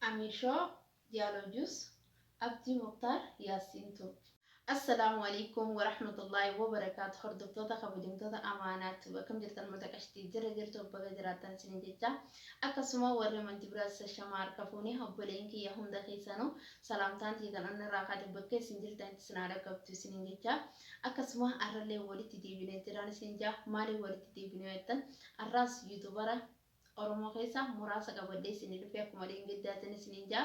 Amiir Show, Jaaloo Juus, Abdii Muktaar, Yaasiin Tube. Assalaamu Aleykum Warahmatullaahi Wabarakaatu. Hordoftoota kabajamtoota Amaanaa Tube, akkam jirtan? Uummata qashtii, jira jirtu? Baga jiraattan isinin jecha. Akkasuma warri amantii biraas shamaa harka fuuni. Obboleen kiyya hunda keessanuu salaamtaan tiitan onni irraa kaate bakka isin jirtanitti isin haa dhaqqabtu isinin jecha. Akkasuma arrallee walitti deebinee jiraan isin jaa. Maaliif walitti deebinee jettan, arraas YouTubera Oromoo keessa muraasa qabadhee isinii dhufe. Akkuma dheengaddaatiin isiniin jaa,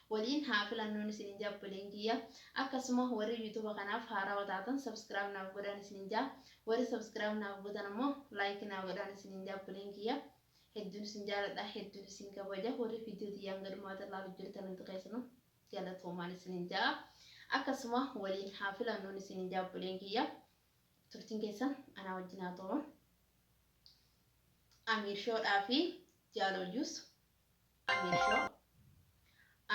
waliin haa filannoon isiniin jaa, obboleen kiyya. Akkasuma warri YouTube kanaaf haarawaa taatan subscribe naaf godhaan isiniin jaa. Warri subscribe naaf godhan ammoo like naaf godhaan isiniin jaa. Obboleen kiyya, hedduun isin jaaladha, hedduun isin kabaja. Warri viidiyoo tiyyaan gadhumaata ilaalu jirtan hundi keessanuu galatoomaan isiniin jaa. Akkasuma waliin haa filannoon isiniin jaa. Obboleen kiyya, turtiin keessan anaa wajjin haa ta'u. Amiir Shoodhaa fi Jaaloo Juus, Amiir Shoo,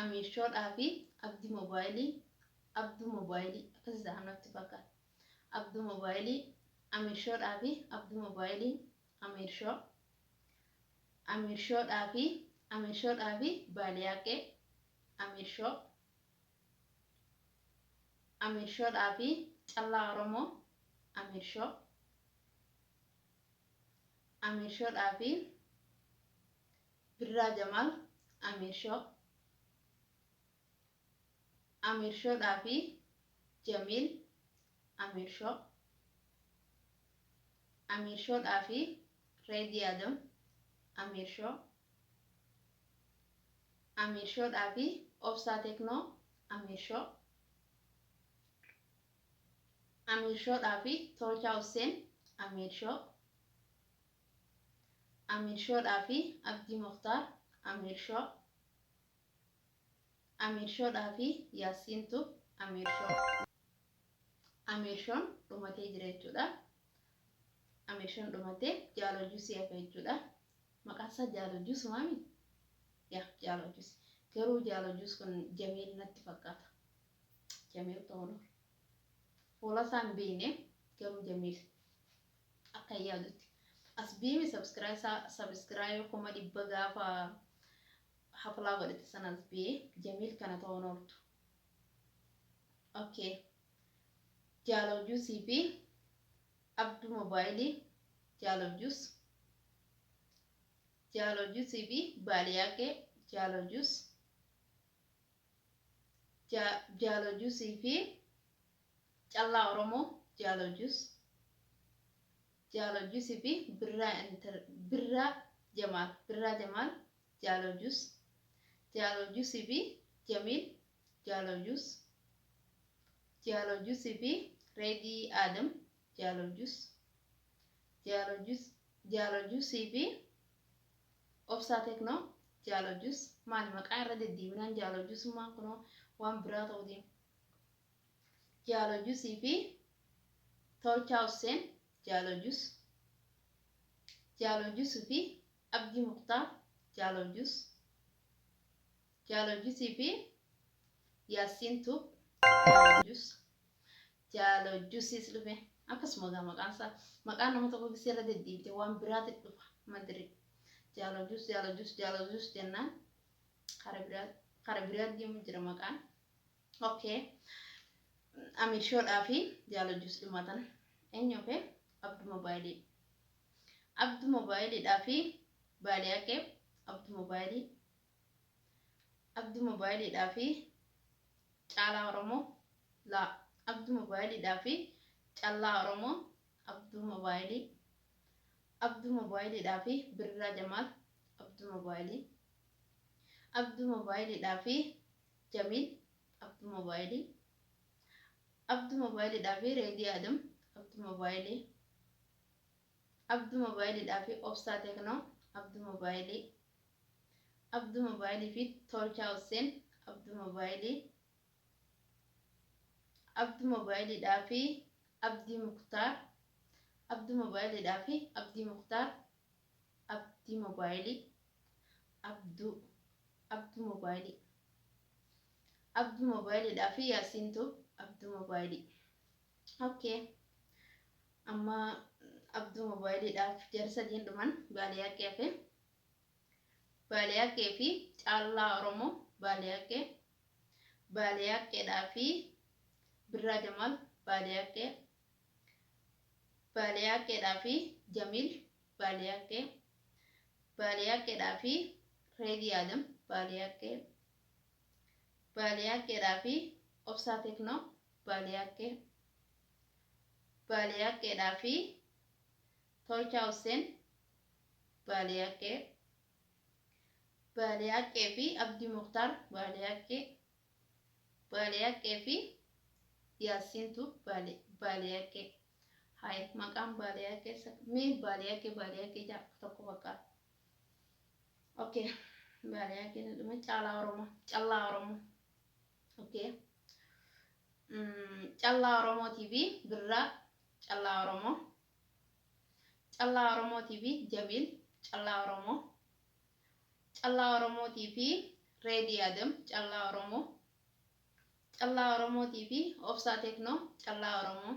Amiir Shoodhaa fi Abdi Moobaayilii, Abduu Moobaayilii akkas isaa natti fakkaata. Abduu Moobaayilii, Amiir Shoodhaa fi Abduu Moobaayilii, Amiir Shoo, Amiir Shoodhaa fi Amiir Shoodhaa fi Baaliyaaqee, Amiir Shoo, Amiir Shoodhaa fi Callaa Oromoo, Amiir Shoo, Amiir Shoodhaa fi Birraa Jamaal, Amiir Shoo, Amiir Shoodhaa fi Jamiil, Amiir Shoo, Amiir Shoodhaa fi Reedii Adam, Amiir Shoo, Amiir Shoodhaa fi Obsaa Teknoo, Amiir Shoo, Amiir Shoodhaa fi Tolchaa Husseen, Amiir Shoo, Amiir Shoodhaa fi Abdii Muktaar, Amiir Shoo, Amiir Shoodhaa fi Yaasiin Tube, Amiir Shoo. Amiir Shoon dhumatee jira jechuudha. Amiir Shoon dhumatee Jaaloo Juusii hafe jechuudha. Maqaan isaa Jaaloo Juus maami? Yaa Jaaloo Juus. Garuu Jaaloo Juus kun Jamiil natti fakkaata. Jamiil ta'uu oolu. Fuula isaa hin beekne, garuu Jamiil akka yaadutti. As beemi subscribe 100,000 gaafa haflaa godhate sana as bee Jamiil kana ta'uun ooltu. Okay. Jaaloo Juusii fi Abduu Moobaayilii, Jaaloo Juus. Jaaloo Juusii fi Baaliyaaqee, Jaaloo Juus. Jaaloo Juusii fi Callaa Oromoo, Jaaloo Juus. Jaaloo Juusii fi Birraa Inter Birraa Jamaal, Birraa Jamaal, Jaaloo Juus. Jaaloo Juusii fi Jamiil, Jaaloo Juus. Jaaloo Juusii fi Reedii Adam, Jaaloo Juus. Jaaloo Juus, Jaaloo Juusii fi Obsaa Teknoo, Jaaloo Juus. Maali maqaa irra deddeebinaan Jaaloo Juusummaan kunoo waan biraa ta'uu deema. Jaaloo Juusii fi Tolchaa Husseen, Jaaloo Juus. Jaaloo Juusii fi Abdii Muktaar, Jaaloo Juus. Jaaloo Juusii fi Yaasiin Tube, Jaaloo Juus. Jaaloo Juusiis dhufe. Akkasuma gaa maqaan isaa, maqaan nama tokko gisee irra deddeebite waan biraati dhufa madiri. Jaaloo Juus, Jaaloo Juus, Jaaloo Juus jennaan kara biraa deemu jira maqaan. Okay. Amiir Shoodhaa fi Jaaloo Juus dhumatan. Eenyu hafe? Abduu Moobaayilii. Abduu Moobaayiliidhaa fi Baaliyaaqee, Abduu Moobaayilii. Abduu Moobaayiliidhaa fi Caalaa Oromoo, laa, Abduu Moobaayiliidhaa fi Callaa Oromoo, Abduu Moobaayilii. Abduu Moobaayiliidhaa fi Birraa Jamaal, Abduu Moobaayilii. Abduu Moobaayiliidhaa fi Jamiil, Abduu Moobaayilii. Abduu Moobaayiliidhaa fi Reedii Adam, Abduu Moobaayilii. Abduu Moobaayiliidhaa fi Obsaa Teknoo, Abduu Moobaayilii. Abduu Moobaayilii fi Tolchaa Husseen, Abduu Moobaayilii. Abduu Moobaayiliidhaa fi Abdii Muktaar, Abduu Moobaayiliidhaa fi Abdii Muktaar, Abdii Moobaayilii. Abduu, Abduu Moobaayilii. Abduu Moobaayiliidhaa fi Yaasiin Tube, Abduu Moobaayilii. Okay. Amma Abduu Moobaayiliidhaaf jara sadiin dhuman, Baaliyaaqee hafe. Baaliyaaqee fi Caalaa Oromoo Baaliyaaqee. Baaliyaaqeedhaa fi Birraa Jamaal Baaliyaaqee. Baaliyaaqeedhaa fi Jamiil Baaliyaaqee. Baaliyaaqeedhaa fi Reedii Adam Baaliyaaqee. Baaliyaaqeedhaa fi Obsaa Teknoo Baaliyaaqee. Baaliyaaqeedhaa fi Tolchaa Hussein Baaliyaaqee. Baaliyaaqee fi Abdii Muktaar Baaliyaaqee. Baaliyaaqee fi Yaasiintu Baaliyaaqee. Hay, maqaan Baaliyaaqee mee Baaliyaaqee Baaliyaaqee jaa tokko fakkaata. Okay, Baaliyaaqee dhume. Caalaa Oromoo, Callaa Oromoo. Okay. Callaa Oromoo TV Birraa Callaa Oromoo. Callaa Oromoo TV Jamiil Callaa Oromoo. Callaa Oromoo TV Reedii Adam Callaa Oromoo. Callaa Oromoo TV Obsaa Teknoo Callaa Oromoo.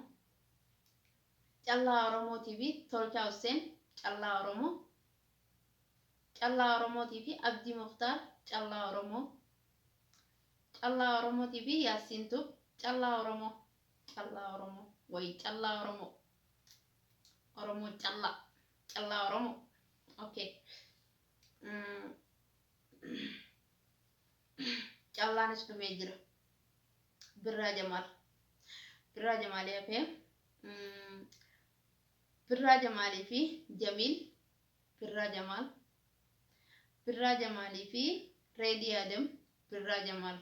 Callaa Oromoo TV Tolchaa Hussein Callaa Oromoo. Callaa Oromoo TV Abdii Muktaar Callaa Oromoo. Callaa Oromoo TV Yaasiin Tub Callaa Oromoo. Callaa Oromoo. Wayi Callaa Oromoo. Oromoo Callaa. Callaa Oromoo. Okay. Callaanis dhumee jira. Birraa Jamaal. Birraa Jamaalii hafee. Birraa Jamaalii fi Jamiil. Birraa Jamaal. Birraa Jamaalii fi Reedii Adam. Birraa Jamaal.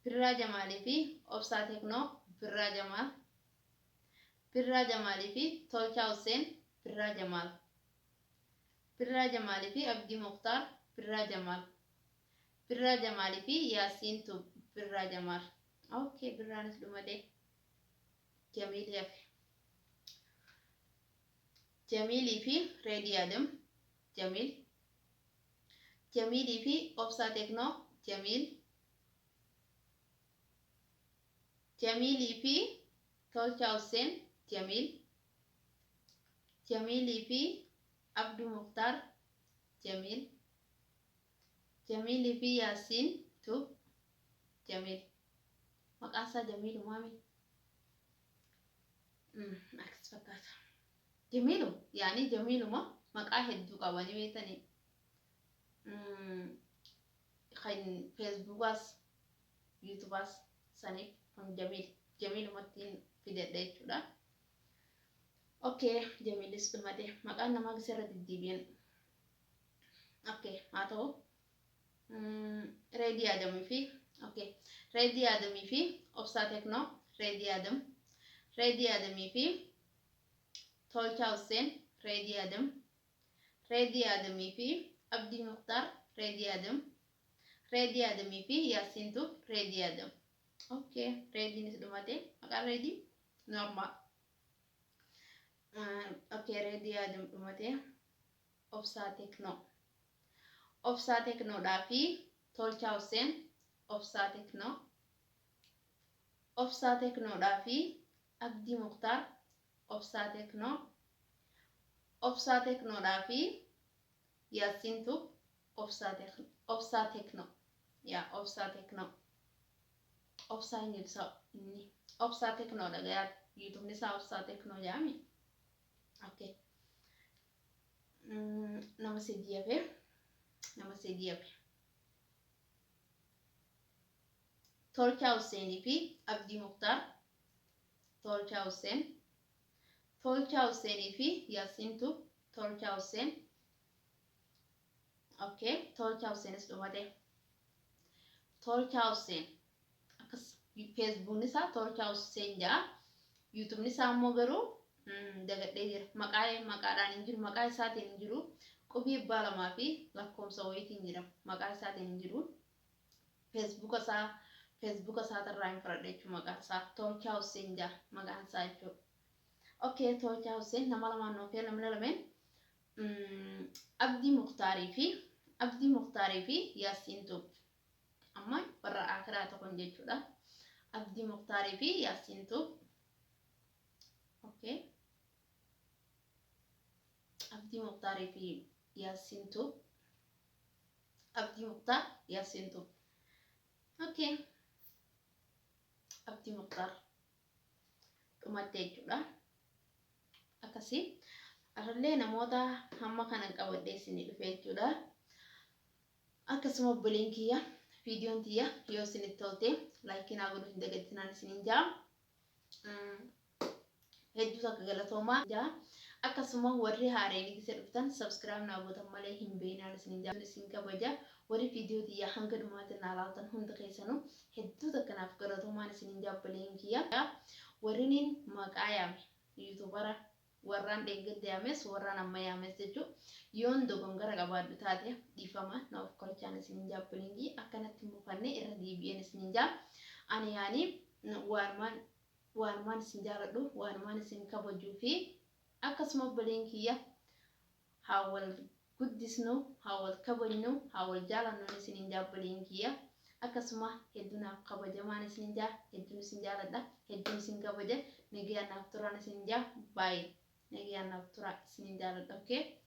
Birraa Jamaalii fi Obsaa Teknoo. Birraa Jamaal. Birraa Jamaalii fi Tolchaa Hussein. Birraa Jamaal. Birraa Jamaalii fi Abdii Muktaar. Birraa Jamaal. Birraa Jamaalii fi Yaasiin Tub. Birraa Jamaal. Okay, Birraanis dhumate. Jamiilii hafe. Jamiilii fi Reedii Adam. Jamiil. Jamiilii fi Obsaa Teknoo. Jamiil. Jamiilii fi Tolchaa Hussein. Jamiil. Jamiilii fi Abduu Muktaar. Jamiil. Jamiilii fi Yaasiin Tub. Jamiil. Maqaan isaa Jamiilu maami? Akkas fakkaata. Jamiilu yaani Jamiiluma maqaa hedduu qabanii beektanii. Kan Feesbuukaas Yuutuubaas saniif kun Jamiil Jamiilumatti fidadha jechuudha. Okay, Jamiilis dhumate. Maqaan namaa gisee irra deddeebi'an. Okay, haa ta'u. Reedii Adamii fi okay. Reedii Adamii fi Obsaa Teknoo. Reedii Adam. Reedii Adamii fi Tolchaa Hussein. Reedii Adam. Reedii Adamii fi Abdii Muktaar. Reedii Adam. Reedii Adamii fi Yaasiin Tub. Reedii Adam. Okay, Reediinis dhumate. Maqaan Reedii normal. Okay, Reedii Adam dhumate. Obsaa Teknoo. Obsaa Teknoodhaa fi Tolchaa Hussein. Obsaa Teknoo. Obsaa Teknoodhaa fi Abdii Muktaar. Obsaa Teknoo. Obsaa Teknoodhaa fi Yaasiin Tub. Obsaa Teknoo. Obsaa Teknoo. Yaa Obsaa Teknoo. Obsaa hin jedhu inni. Obsaa Teknoodha gayaa yuutuubni isaa Obsaa Teknoo jedhami. Okay. Nama sadii hafe. Nama sadii hafe. Tolchaa Husseenii fi Abdii Muktaar. Tolchaa Husseen. Tolchaa Husseenii fi Yaasiin Tub. Tolchaa Husseen. Okay, Tolchaa Husseenis dhumate. Tolchaa Husseen. Akkas Feesbuukni isaa Tolchaa Husseen jedha. Yuutuubni isaa immoo garuu dagadhee jira. Maqaa maqaadhaan hin jiru. Maqaa isaatiin hin jiru. Qubee abbaa lamaa fi lakkoomsa wayiitiin jira. Maqaa isaatiin hin jiru. Feesbuuka isaatirraa hin fudhadhe jechuudha maqaa isaa. Tolchaa Husseen jedha maqaan isaa jechuudha. Okay, Tolchaa Husseen nama lamaan nuuf namni lameen Abdii Muktaarii fi Yaasiin Tub. Amma warra akiraa tokkon jechuudha. Abdii Muktaarii fi Yaasiin Tub. Okay. Abdii Muktaarii fi Yaasiin Tub. Abdii Muktaar Yaasiin Tube. Okay. Abdii Muktaar dhumatte jechuudha. Akkasii arrallee namoota hamma kana qabadhee isinii dhufe jechuudha. Akkasuma obboleen kiyya, viidiyoon tiyya yoo isinitti tolte like naa godhuu hin dagatinaan isiniin jaa. Hedduu takka galatoomaa jaa. Akkasuma warri haareen gise dhuftan subscribe naa gootan malee hin beeknaan isiniin jaa, isin kabaja. Warri viidiyoo tiyya hanga dhumaatti naa laaltan hunda keessanuu hedduu takka naaf galatoomaan isiniin jaa, obboleen kiyya. Warriniin maqaa yaame, YouTubera warraan dheengadda yaames, warraan amma yaames jechuun, yoon dogongora qabaadhu taate dhiifama na of kolchaan isiniin jaa, obboleen kiyya. Akkanatti mufannee irra deebi'een isiniin jaa. Ani yaani waanumaan isin jaaladhu, waanumaan isin kabajuu fi akkasuma obboleen kiyya, haa wal guddisnu, haa wal kabajnu, haa wal jaalannu isiniin jaa, obboleen kiyya. Akkasuma hedduu naaf kabajamaan isiniin jaa, hedduun isin jaaladha, hedduun isin kabaja. Nagayaan naaf turaan isiniin jaa, baay'ee nagayaan naaf turaa, isiniin jaaladha. Okay.